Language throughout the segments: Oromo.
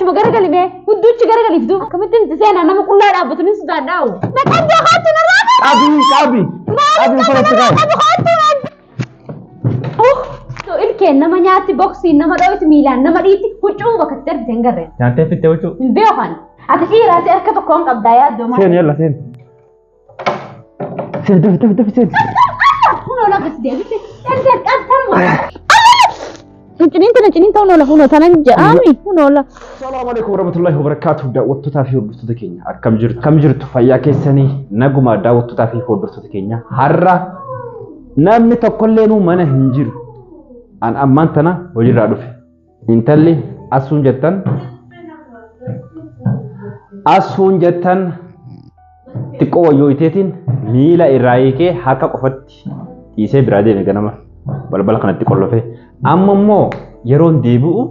Achuma garagali mee. Hudduuchi garagaliif duuba. Akkamittiin itti seenaa nama qullaa dhaabbatu ni sodaadhaa'u. Naqabdee kootu narraa Qabi qabi. Qabi uffata itti kaa'i. Ilkeen nama nyaatti, boksiin nama dho'iti, miilaan nama dhiitti, huccuu bakka itti darbite hin garreen. Nyaatee fittee huccuu. Hin beekan. Ati dhiiraati harka tokkoon qabdaa yaaddoo maal? Seen yalla seen. Seen dafi dafi dafi seen. Kunoo lafa si deebite. Seen qabtanuma. Ciniin tana ciniin ta'uun oola kunoo tanan ja'aami kunoo la. Assalamu alaikum warahmatullahi wabarakatuh. Daawwattootaa fi hordoftoota keenya akkam jirtu? Akkam jirtu? Fayyaa keessanii naguma? Daawwattootaa fi hordoftoota keenya, har'a namni tokkollee mana hin jiru. An ammaan tana hojiirraa dhufe. Intalli asuun jettan xiqqoo wayyoo iteetiin miila irraa hiikee harka qofatti dhiisee biraa deeme. Ganama balbala kanatti qollofee amma immoo yeroon deebi'u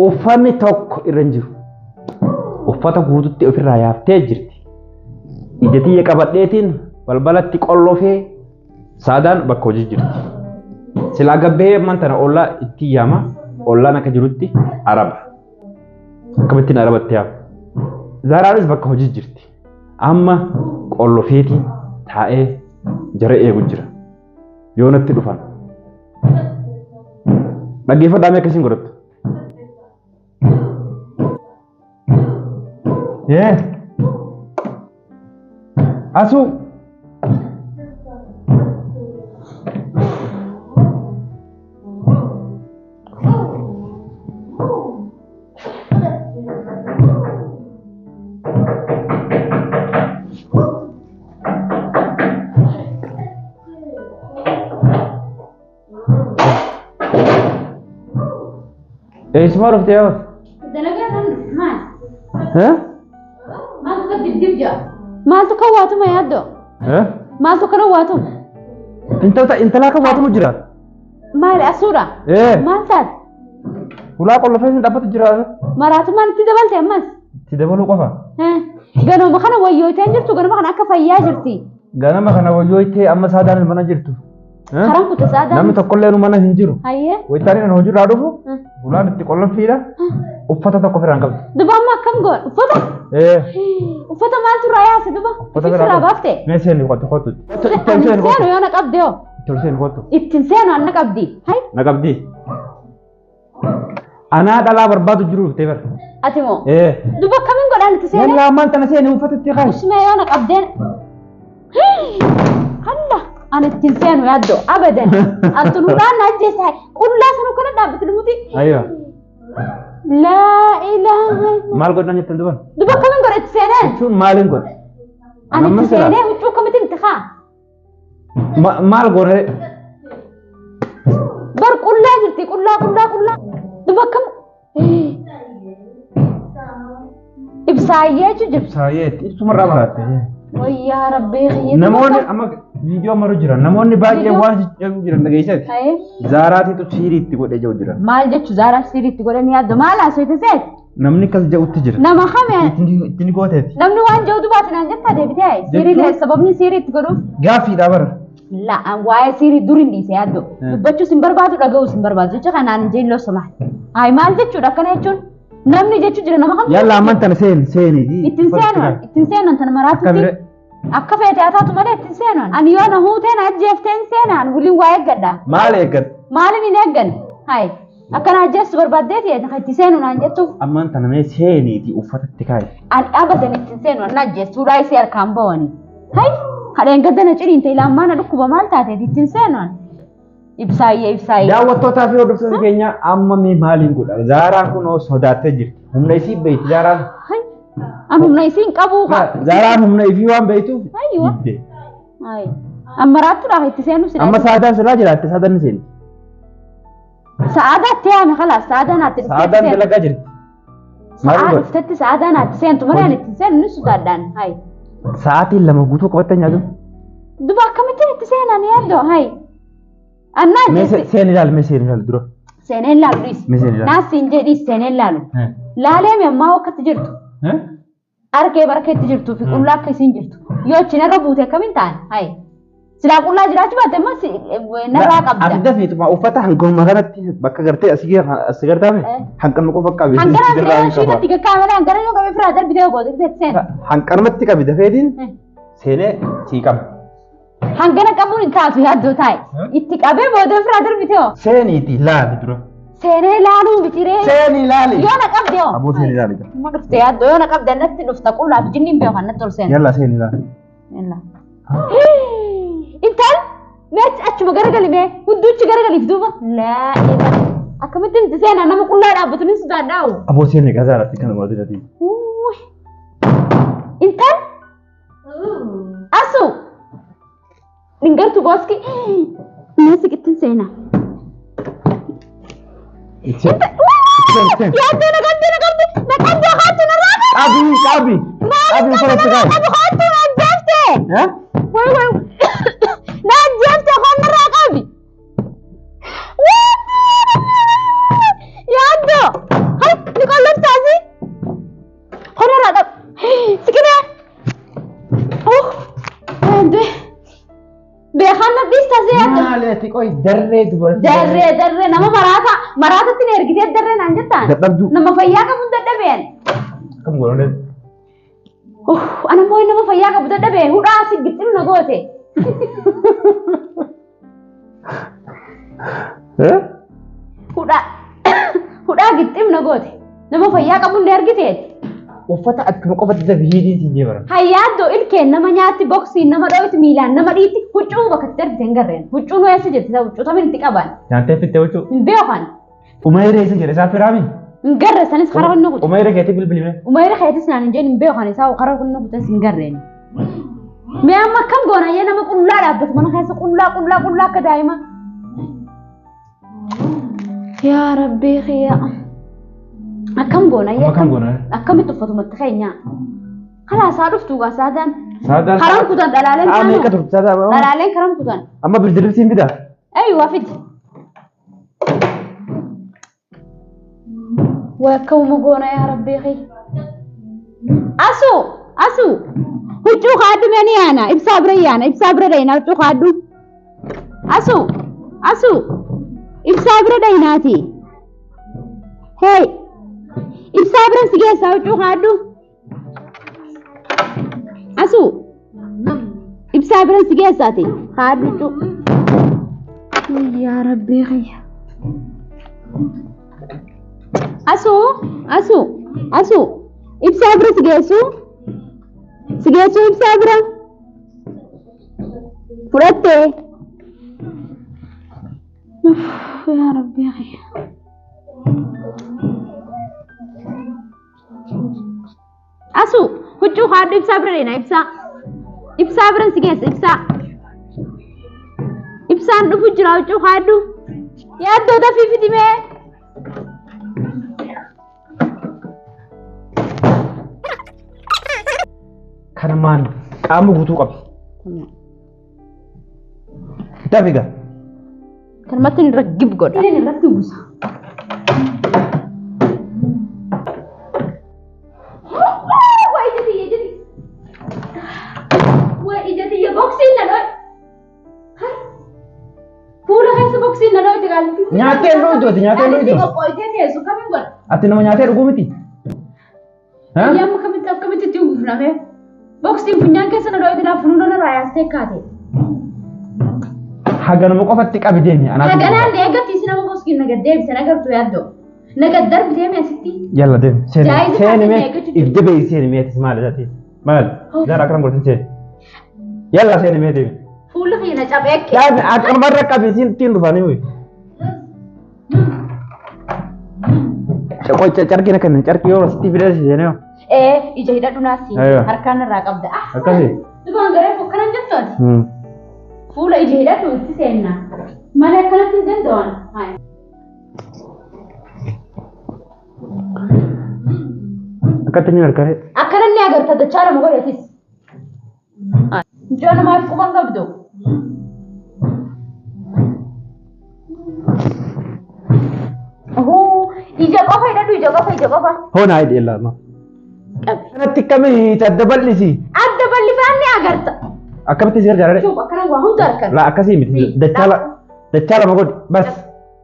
uffanni tokko irra hin jiru. Uffata guututti ofirraa yaaftee jirti. Ija tiyya qabadheetiin balbalatti qollofee Saadaan bakka hojii jirti. Silaa gabbee ammaan tana ollaa itti yaama. Ollaan akka jirutti araba. Akkamittiin arabatti yaama? Zaaraanis bakka hojii jirti. Amma qollofeetiin taa'ee jara eegu jira. Yoo natti dhufan. Dhaggeeffadhaa mee akkasiin godhattu. Yee. Asuu. Eessumaa dhuftee yaa? Dalagaa kan maal? Eh? Maaltu kan dibdib jaa? Maaltu kan waatuma yaaddoo? Eh? Maaltu kana waatuma? Intala intalaa kan waatumu jira. Maali, asuudha? Eh. Maal taate? Hulaa qollofee sin dhaabbatu jira. Maraatummaan itti dabalte ammas? Itti dabaluu qofa. Eh. Ganama kana wayyooteen jirtu, ganama kana akka fayyaa jirti. Ganama kana wayyoottee amma Saadaan mana jirtu. Eh? Karaan kuta Saadaan. Namni tokkollee nu mana hin jiru. Hayyee. Wayitaanii nan hojiirraa dhufu hulaan itti qolloffiidha. Uffata tokko ofirraa hin qabdu. Duba amma akkam goon? Uffata? Eh. Uffata maaltu irraa yaase duba? Uffata Ifirraa biraa baafte? Mee seeni kottu kottu. Itti ol Ani seeni kottu. seenu yoo na qabde hoo? Itti ol seeni kottu. Ittiin seenu an na qabdi. Hay. Na qabdi. Anaa dhalaa barbaadu jiru dhuftee bara. Ati moo? Eh. Duba akkamiin godhaan itti seenee? Yallaa ammaan tana seeni uffata itti kaayi. Usmee yoo na qabdeen. Halla ani ittiin seenu yaaddoo abadan. Antu nurraan na ajjeessa. Qullaa sana kana dhaabbati lumuti. Ayyo. Laa ilaaha. Maal godhan jettan duban? Duba akkamiin godha itti seenee? Jechuun maaliin godhe? Ani itti seenee huccuu akkamittiin itti kaa? Maal godhe? Bar qullaa jirti, qullaa qullaa qullaa. Duba akkam? Ibsaayyee jechuun jirti. Ibsaayeetti ibsumarraa baraatte. Wayyaa rabbii kiyya. Namoonni amma viidiyoo maru jiran, namoonni baay'een Viidiyoo? waan jedhu jiran dhageessati. Hayee. Zaaraatiitu siirii itti godhee jiru jira. Maal jechu Zaaraan siirii itti godhanii yaaddu? Maal haasofte seet? Namni akkas jedhutti jira. Nama kame? Itti ni gooteeti. Namni waan jedhu dubaati naan jettaa deebitee hayi. Siirii Jechuun? Sababni siirii itti godhuuf. Gaaffiidha bara. La an waa'ee siirii dur hin dhiise yaaddu. Eh. Dubbachuus hin barbaadu, dhaga'uus hin barbaadu jecha kanaan hin jeelloo soma. Hayi, maal jechuudha akkana jechuun? Namni jechuu jira nama kam? Yalla ammaan tana seeni seeni. Ittiin seenuun ittiin seenuun tana maraatutti. Akka feete haa taatu malee ittiin seenuun. Ani yoo na huuteen ajjeefteen seenaan waliin waa eeggadha. Maal eeggadha? Maaliin hin eeggan? Hayi. Akkana ajjeessu barbaaddeeti kan itti seenu naan jettuuf. Ammaan tana mee seeniiti uffata itti kaayi. Ani abadan ittiin seenu, an ajjeessuudhaa isii harkaan ba'anii. Hayi. Hadheen gadda na ciniinte ilaamaa na dhukkuba, maal taateeti ittiin seenu ani. Ibsaayyee ibsaayyee. Daawwattootaa fi hordoftoota keenya, amma mee maaliin godha? Zaaraan kunoo sodaattee jirti. Humna isii beekti Zaaraan. Hayi. An humna isiin qabuu kaa. Zaaraan humna ifii waan beektuuf. Ayywa. Didde. Hayi. An maraattuudhaaf itti seenu sila. Amma Saadaan silaa jiraatte Saadaan ni seenti. Sa'aadaatti yaame khalaas, sa'aadaa naatti dhuftee Saadaan seentu. dalagaa jirti. Maal Sa'aa godha? dhuftetti sa'aadaa naatti seentu malee ani ittiin seenu ni sodaadhaan. Hayi. Sa'aatiin 2 guutuu qabattee nyaatu. Duba akkamittiin itti seenan yaaddoo? Hayi. Annaa Mee jetti. seen ilaali, mee seen ilaali dura. Seeneen laalu dhiis. Mee seen ilaali. Naas siin jedhiis, seeneen laalu. Laalee mi ammaa akkatti jirtu. Arkee barkeetti jirtuu fi qullaa akka isiin jirtu. Yoo achi narra buute akkamiin ta'an? Hayi. Silaa qullaa jiraachuu baatte immoo narraa qabda. Ati dafiituma uffata hanguma kanatti bakka gartee asii asii gartaame hanqannu qofa qabi. Hangana yoo shiitatti kakkaa'e malee hangana yoo qabee firaa darbitee goote seena. Hanqanumatti qabi dafeetiin seenee sii qaba. Hangana qabuun hin taatu yaaddoo taa'e. Itti qabee booda firaa darbitee hoo. Seeniiti laali dura. Seenee laaluu bitiree. Seenii laali. Yoo na qabde hoo. Aboo seenii laali. Amma dhufte yaaddoo yoo na qabde natti dhufta qullaa fi jinniin beekan natti ol seena. Yalla seenii laali. Yalla. Intal meechi achuma garagali mee hudduuchi garagaliif duuba. Laa ilaa. Akkamitti itti seenaa nama qullaa dhaabbatu ni sodaadhaa'u. Aboo seenii qasaadhaatti kan waatii dhati. Intal asu dhingartu gooski mee siqittin seenaa. Yaaddoo na qabdi na qabdi na qabdi haatu narraa qabdi. Qabi qabi. Qabi uffata qabi. Qabi haatu na ajjeefte. Way way na ajjeefte afaan narraa qabi. Yaaddoo hay ni qolloftaasi. Honarraa qabi. Siqinee. Oh yaaddoo. Beekaan na dhiistaasi yaaddoo. Maali ati qoy darree dubartii. Darree darree nama maraata maraatatti na ergitee darree naan jettaan. Dadhabduu. Nama fayyaa qabuun dadhabeen. Akkam godhanii. Ana immoo nama fayyaa qabu dadhabee hudhaa si gixxim na goote. Hudhaa hudhaa gixxim na goote. Nama fayyaa qabuun na ergiteeti. Uffata akkuma qofatti dafii hiidiin siin jee bara. Hayyaaddoo ilkeen nama nyaatti boksiin nama dho'iti miilaan nama dhiitti huccuu bakka itti darbite hin garreen. Huccuun eessa jirti huccuu tamin itti qaban. Nyaatee fittee huccuu. Hin beekan. Umayra eessa jira isaa firaami? Hin garre sanis karaa hunna kutu. Umayra keetii bilbilime. Umayra keetis naan hin jeen hin beekan isaa karaa hunna kutas hin garreen. Mee amma akkam goona ayyee nama qullaa dhaabbatu mana keessa qullaa qullaa qullaa akka daa'ima. Yaa Rabbii kiyya. Akkam goona ayyee Akkam goona? Akkamitti uffatumatti keenya? Kalaa isaa dhuftu gaa saadaan. Saadaan. Karam kutan dhalaaleen Sa'a meeqa turte saadaan? Dhalaaleen karam kutan. Amma bilbilibsiin fidaa? Eeywa fidi. Way akkamuma goona yaa Rabbii kiyya. Asu asu huccuu kaadhu mee ni yaana ibsaa bira yaana ibsaa bira dhayina huccuu kaadhu. Asu asu ibsaa bira dhayinaati. Hey ibsaa bira si geessaa huccuu kaadhu. Asu ibsaa bira si geessaati kaadhu huccuu. Yaa Rabbii kiyya. Asu asu asu ibsaa bira si geessu si geessu ibsaa bira fudhattee. Yaa Rabbii kiyya. Asu huccuu kaadhu ibsaa bira deena ibsaa ibsaa bira si geessa ibsaa ibsaan dhufu jira huccuu kaadhu yaaddoo dafii fidimee. Kanumaan qaama guutuu qabi. Dafi gaa. Kanumatti inni raggib godha. Inni irratti buusa. Waa ija tiyya ija tiyya. Waa ija tiyya boksiin na dho'e. Fuula keessa boksiin na dho'e gaalitti. Nyaattee hin dho'ittu nyaattee hin dho'ittu. Qophoitee teessu kamiin godha? Ati nama nyaatee dhuguu miti. Biyya amma akkamitti akkamitti itti uwwifname? Boksiin funyaan keessa na dho'e naaf funuuna narraa yaastee kaate. Haganuma qofatti qabi deemi anaatu. Haganaan eeggatti nama boksiin na gad deebise na gartuu yaaddoo. Na gad darbitee mi asitti? Yalla deemi. Seeni Jaayizi seeni kaasee mee eeggachuu if deebi'i seeni mee atis maali ati maali? Zaara akkam godhin seeni. Yalla seeni mee deemi. Fuulli kiyya na cabee kee. Yaani akkanumarra qabi siin ittiin dhufanii hoyi. Carqii na kennan carqii yoo sitti fidee seenee. Ee ija hidhadhu naasi Aywa. harkaan irraa qabda. Akkasii. Dubaan garee fokkanan jettu ati. Fuula ija hidhadhu itti seenna. Malee akkanatti hin danda'an. Hayi. Akkatti ni harkare. Akkana inni agarta dachaa lama godheetis. Mucaa namaaf quban qabdu. Ohoo ija qofa hidhadhu ija qofa ija qofa. Hoo naa hidhi illaa amma. Qabi. Kanatti akkamii adda bal'isi. Adda bal'ifaan ni agarta. Akkamitti si gargaara? Shuf akkana waa hunda harkan. Laa akkasii miti. Dachaa lama godhi. Bas.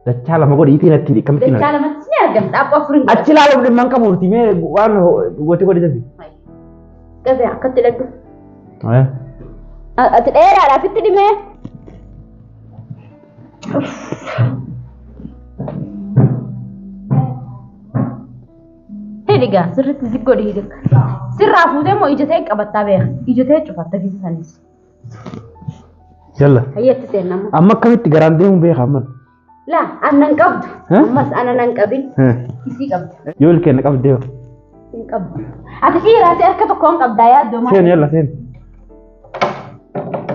Dachaa lama godhi itiin atti akkamitti Dachaa lamatti ni argama. Dhaabboo afuriin godha. Achi ilaaluuf dhimma hin qabu mee waan gooti godhi tafi. Qabee akkatti hidhadhu. Ati dheeraadhaaf itti dhimee. Hidhigaa sirriitti ziggodhi hidhi. Sirraa fuutee moo ija ta'e qabattaa beeka. Ija ta'e cufatta keessa sanis. Yalla. Hayyatti seenna amma. Amma akkamitti garaan deemu beeka amman. Laa annan qabdu. Ammas ana nan qabin. Isii qabda. Yoo ilkeen qabdee. Hin qabdu. Ati dhiiraati harka tokkoon qabdaa yaaddoo maal? Seen yalla seen.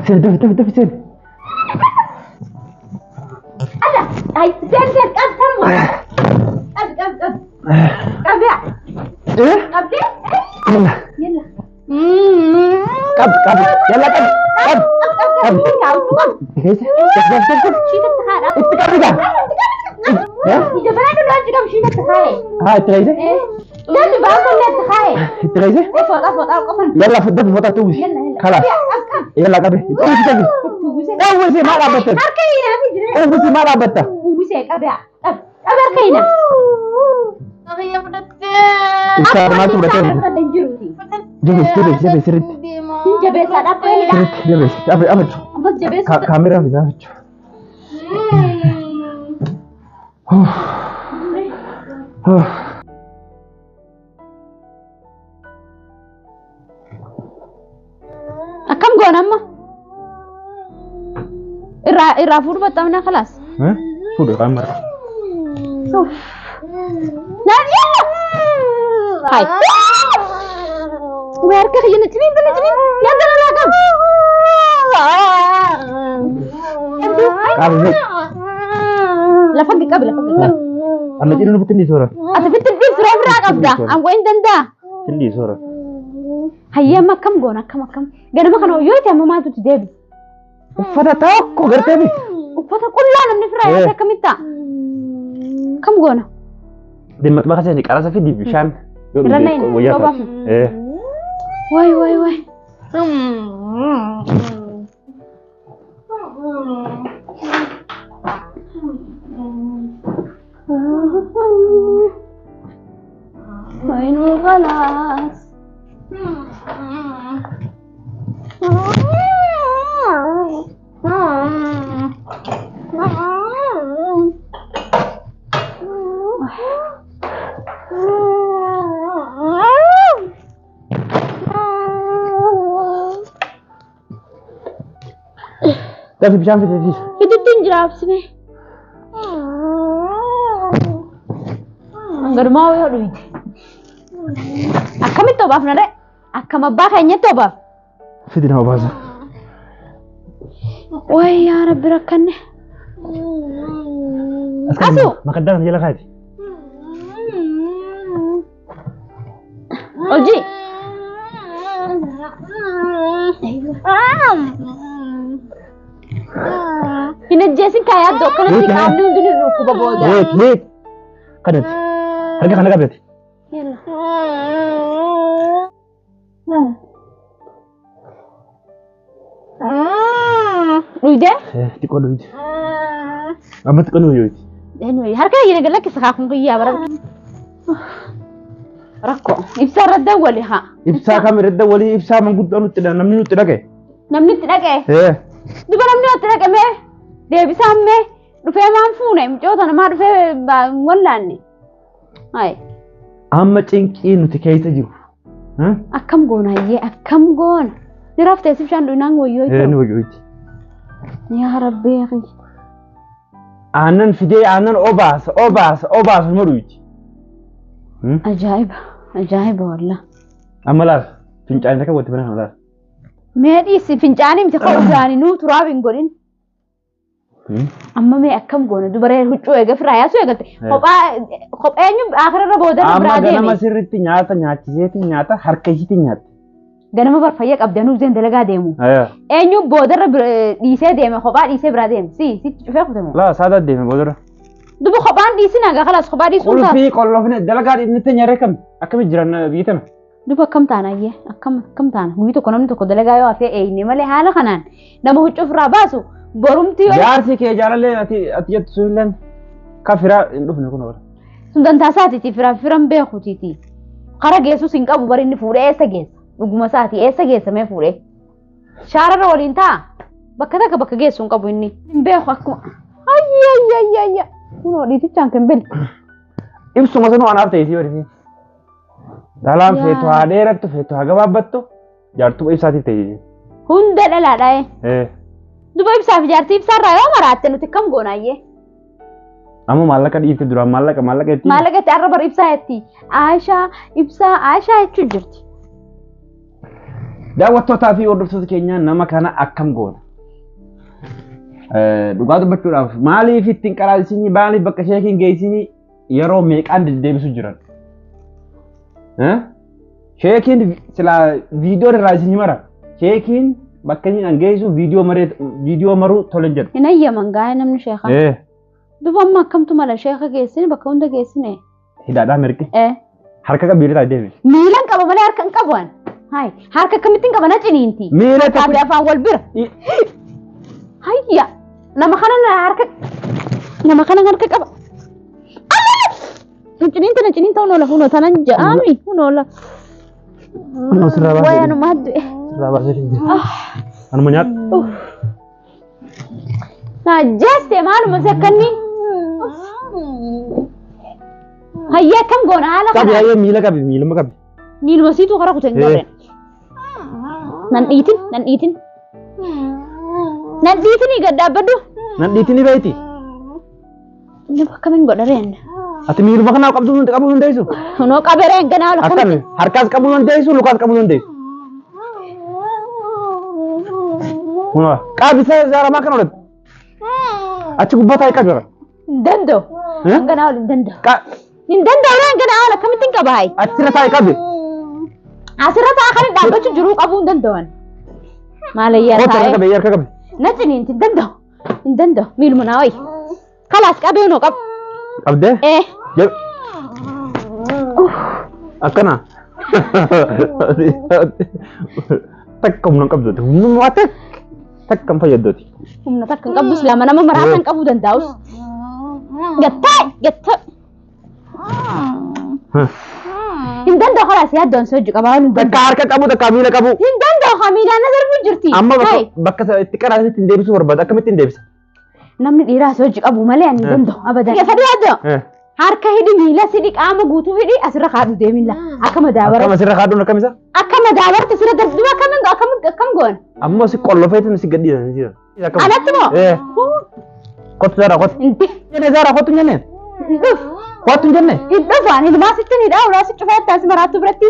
Seen dafi dafi dafi seen. Ala ay seen seen qab sanuma. Qab qab qab. Qab yaa. Qabdee? Yalla. Yalla. Qab qab yalla qab qab. Qab qab. Keessa. Daf daf daf daf. Shiitatti haadha. Itti qabi gaa. Ija banaa dullaa achi qabu shiitatti haa'e. Haa itti keessa. Namni baankollee itti haa'e. Itti keessa. Fooxaa fooxaa qofan. Yalla dafi fooxaa tuusi. Yalla yalla. Kalaas. Qab qab. Yalla qabi. Uwwisi qabi. Uwwisee. Uwwisi maa dhaabbatta? Harka hiinaa fi jiree. Uwwisi maa dhaabbatta? Uwwisee qabee qab qab harka hiinaa. Kiyya fudhattee. Ibsaa maaltu fudhatee? Fudhatee hin jiruuti. Jabeessi jabeessi jabeessi sirriitti. Hin jabeessaa dhaabbee hidhaa. Sirriitti jabeessi. Afe afachu. Ammas jabeessu. Kaameraa fi afachu. Akkam goona amma? Irraa irraa fuudhu baxxamna khalaas. Fuudhu kaameraa. Naan yalla. Hai. Way harka kiyya na ciniin na ciniin. Yaa dala laa qab. Qabi. Lafa qabi lafa qabi. Amma ciniin nuti tindii soora. Ati fitti dhiibsu ofirraa qabda. Angoo hin danda'a. Tindii soora. Hayyee amma akkam goona akkam akkam. Ganama kana yoo ta'e amma maaltu itti deebi? Uffata tokko gartee mi? Uffata qullaa namni ofirraa yaase akkamitti ta'a? Akkam goona? Dimma seeni qarasa fidi bishaan. Irra nayin, Wayyaa roba. taate. Eh. Waay waay waay. وين خلاص Dafi bishaan fidi fidi. Fiditti hin jiraabsine. Hangarumaa wayii hodhuiti. Akkamitti obaafna ree? Akkam abbaa keenyatti obaaf? Fidi nama baasa. Wayi yaa Rabbi rakkanne. Asu! Makaddaa kana jala kaati. Hojii! Hin ajjeesin kaa yaaddoo akkanatti qaamni hundi ni dhukkuba booda. Leet leet. Kanatti. Harka kana qabdati. Dhuydee? Xiqqoo dhuyti. Amma xiqqoo nu yooti. Anyway, harka keenya gad lakkisa kaa kun guyyaa bara. Rakkoo. Ibsaa irra dawwali haa. Ibsaa kam irra dawwali ibsaa manguddoo nutti namni nutti dhaqe. Namni itti dhaqe. Duba namni itti dhaqe mee deebisaan mee dhufee maan fuune mucoota namaa dhufee wallaanne. Hayi. Amma cinqii nuti keessa jiru. Akkam goona hayyee akkam goona. Ni raftee si bishaan dhugnaan wayyoo Ni wayyooti. Yaa Rabbi yaa Aannan fidee aannan obaasa obaasa obaasa numa dhuyti. Ajaa'iba ajaa'iba wallah. Amma laal fincaanii takka watti bana kana laal. Mee dhiisi fincaanii miti koo nuu turaaf hin godhin. Amma mee akkam goona dubaree huccuu eega firaa yaasuu eegalte kophaa kopheenyu akirarra boodarra biraa Amma ganama deeme. sirriitti nyaata nyaachiseeti nyaata harka ishiitiin nyaatte. Ganama barfayya qabdee nuuf zeen dalagaa deemu. Eenyu boodarra dhiisee deeme kophaa dhiisee biraa deeme si sitti cufee kutame. Laa saadaa deeme boodarra. Duba kophaan dhiisina gaa kalaas kophaa dhiisuun ta'a. Qulfii qollofne dalagaa dhiisnee nyaarree kam akkamitti jiran biyya tana. Duba akkam taana ayyee akkam akkam taana guyyi tokko namni tokko dalagaa yoo hafee eeyne malee haala kanaan nama huccuu ofirraa baasu borumti yoo Jaarsi kee jaalallee ati ati jettu sunilleen ka firaa hin dhufne kun ola. Sun dantaa isaatiiti firaa firan beekutiiti. Kara geessus hin qabu bari inni fuudhee eessa geessa dhuguma isaati eessa geessa mee fuudhee. Shaararra waliin ta'a bakka takka bakka geessu hin qabu inni. Hin beeku akkuma ayya ayya ayya ayya kunoo dhiitichaan kan bile. Ibsuma sanuu anaaf ta'e sii barisi. Dhalaan Yaa. feetu haa dheerattu feetu haa gabaabbattu jaartuma ibsaatiif ta'e. Hunda dhalaadha ee. Eh. Duba ibsaaf jaartii ibsaarraa yoo maraatte nuti kam goona ayyee. Amma maallaqa dhiifte duraan maallaqa maallaqa ittiin. Maallaqa itti arra bar ibsaa jetti. Aashaa ibsaa Aashaa jechuun jirti. Daawwattootaa fi hordoftoota keenyaa nama kana akkam goona? Dhugaa dubbachuudhaaf maaliif ittiin qaraasisinii maaliif bakka sheekiin geessinii yeroo meeqaan deddeebisu jiran? Sheekiin silaa viidiyoon irraa isin mara. Sheekiin bakka inni an geessu viidiyoo maree viidiyoo maruu tole hin jedhu. Hin ayyaman gaa'ee namni sheekaa. Duba amma akkamtu mala sheeka geessine bakka hunda geessine. Hidhaadhaa mirgi. Eh. Harka qabii irraa deemi. Miilan qaba malee harka hin qabu an. Hayi harka akkamittiin qaba na ciniinti. Miila Harkaa fi tokko. afaan wal bira. Hayya nama kana na harka nama kana harka qaba. Na ciniinta na ciniinta hunoola hunoo tanan ja'aami hunoola. Kunoo sirraa baasee Waya numaa du'e. Sirraa baasee hin jiru. Anuma nyaadhu. Na ajjeeste maaluma si akkanni. Hayya akkam goona haala Qabi kana. hayyee miila qabi miiluma qabi. Miiluma siituu karaa kute hin garreen. Nan dhiitin nan dhiitin. Nan dhiitinii gad dhaabbadhu. Nan dhiitin beeyti. Inni akkamiin godha reen? Ati miiluma kanaa qabduu qabuu dandeessu? Kunoo qabe reen ganaa ol Akkami? akkamitti? Harkaas qabuu dandeessu lukaas qabuu dandeessu. Kunoo qabi saaramaa kana olatti. Achi gubbaa taa'ee qabi. Hin danda'u. Eh? Ganaa ol hin danda'u. Qa- Hin danda'u reen ganaa ol akkamittiin qaba hayi? Achirra taa'ee qabi. Asirra taa'aa kan dhaabbachuu jiruu qabuu hin danda'an. Maalayyaa Kottu harka taa'ee. qabi harka qabi. Na ciniinti hin danda'u. Hin danda'u. Miiluma naa wayi. Kalaas qabee noo qab. Qabdee? Eh. Jab. Akkana. Takka humna hin qabdu. Humna takka takka hin fayyaddooti. Humna takka hin qabdus lama nama maraatan qabuu danda'us. Gattaa gattaa. Hin danda'u kalaas yaaddoon si hojii qabaa hin Takka danda'u. harka qabu takka miila qabu. Hin danda'u haa miilaan na darbuu jirti. Amma bakka Hayi, bakka itti qaraasitti hin deebisuu barbaada. Akkamitti hin deebisa? Namni dhiiraa si hojii qabu malee ani hin danda'u abadan. Fadhi yaaddoo. Harka hidhi miila sidhi qaama guutuu hidhi asirra kaadhu deemilla. Akka Akkam madaabara. asirra kaadhuun akkam isa? Akka madaabarti asirra darbu akkam akkam akkam goon. Ammoo si qollofeetiin si gadhiisan jira. Anatti moo? Kottu Zara kottu. Hin Jenne Zara kottu hin jenne. dhufu. Kottu hin jenne. Hin dhufu ani ilmaa sitti hidhaa ulaa si cufee taasi maraattu biratti.